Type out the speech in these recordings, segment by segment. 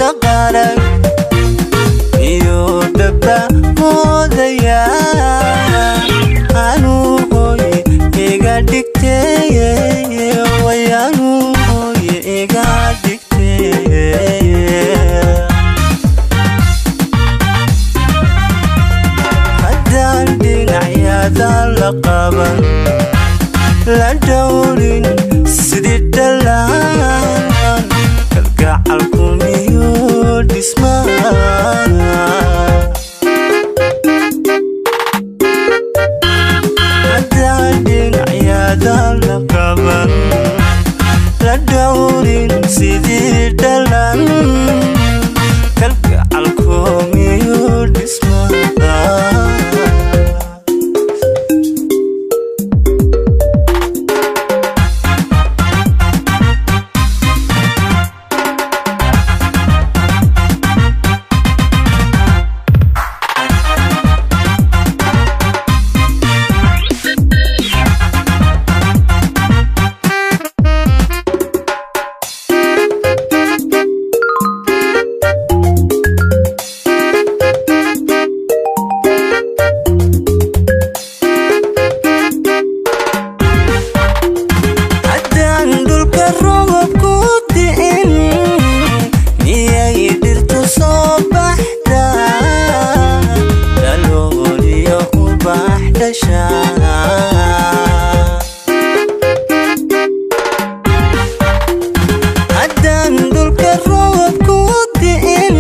Caashaqarag iyo dhaba moodaya anuu hooye iga dhigtee, way anuu hooye iga dhigtee. Haddaan dhinacyada la qaban, la dhowrin sidii dhalaan, kalgacalku miyuu dhismaa? Haddaan dhinacyada la qaban, la dhowrin sidii dhalan, kalgacalku miyuu dhismaa? Haddaan dhulka roobab ku di'in, miyay dhirtu soo baxdaa, dhalooliyo ubax dhashaa? Haddaan dhulka roobab ku di'in,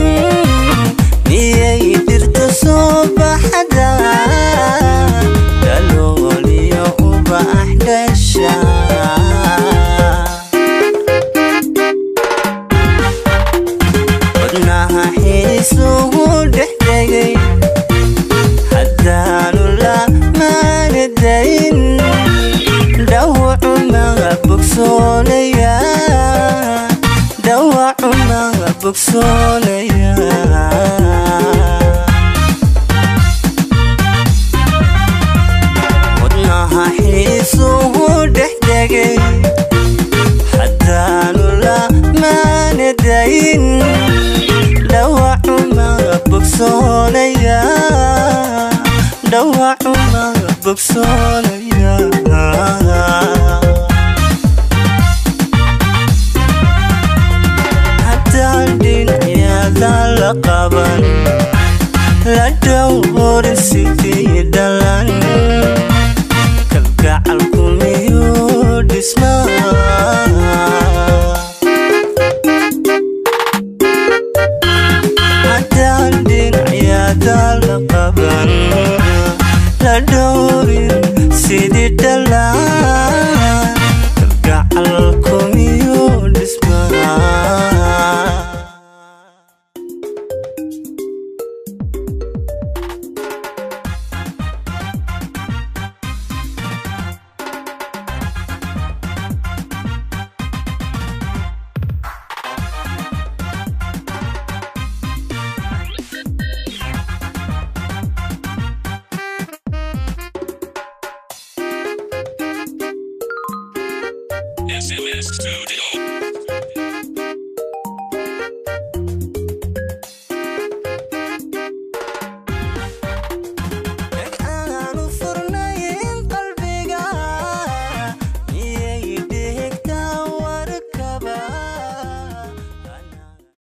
miyay dhirtu soo baxdaa, dhalooliyo ubax dhashaa? Wadnaha xiisugu dhex degay haddaanu la maanadayn, dhawacuma bogsoonaya, dhawacuma bogsoonaya. Wadnaha xiisugu dhex degay haddaanu la maanadayn, dhawacuma bogsoonaya, dhawacuma bogsoonaya. Haddaan dhinacyada la qaban, la dhowrin sidii dhalan, kalgacalku miyuu dhismaa? Haddaan dhinacyada la qaban, la dhowrin sidii dhalan, kalgacalku miyuu dhismaa? SMS Studio.